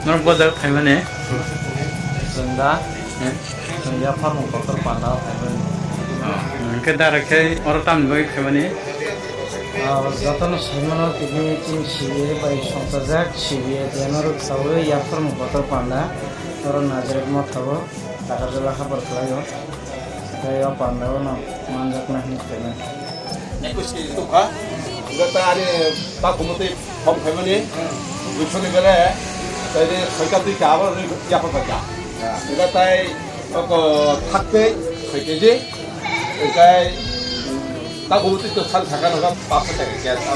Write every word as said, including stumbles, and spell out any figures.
Norok bojak phaimani? Chwng da, chwng da farmung kotor panda phaimani. Hwnkhe dara khe oro tamni bagwi phaimani? Ah, jotono saimano tini chini C B A bai songchajak, C B A de norok saui ya farmung kotor panda, oro Nazareth motha o. Takarjala habar khlaio. Tei o pandao no manjakna hwnwi khaimani. Ekush kg tongkha. Hwnkhe ta ani takhumutwi hom khaimani. Duisho ni bele. Tei ni soika twi ka abo ni yapha bai ka. Hwnkhe tai oko thaktwi soi kg. Hwnkhe takhumutwi to sal sakha no ka paso taka kya ta.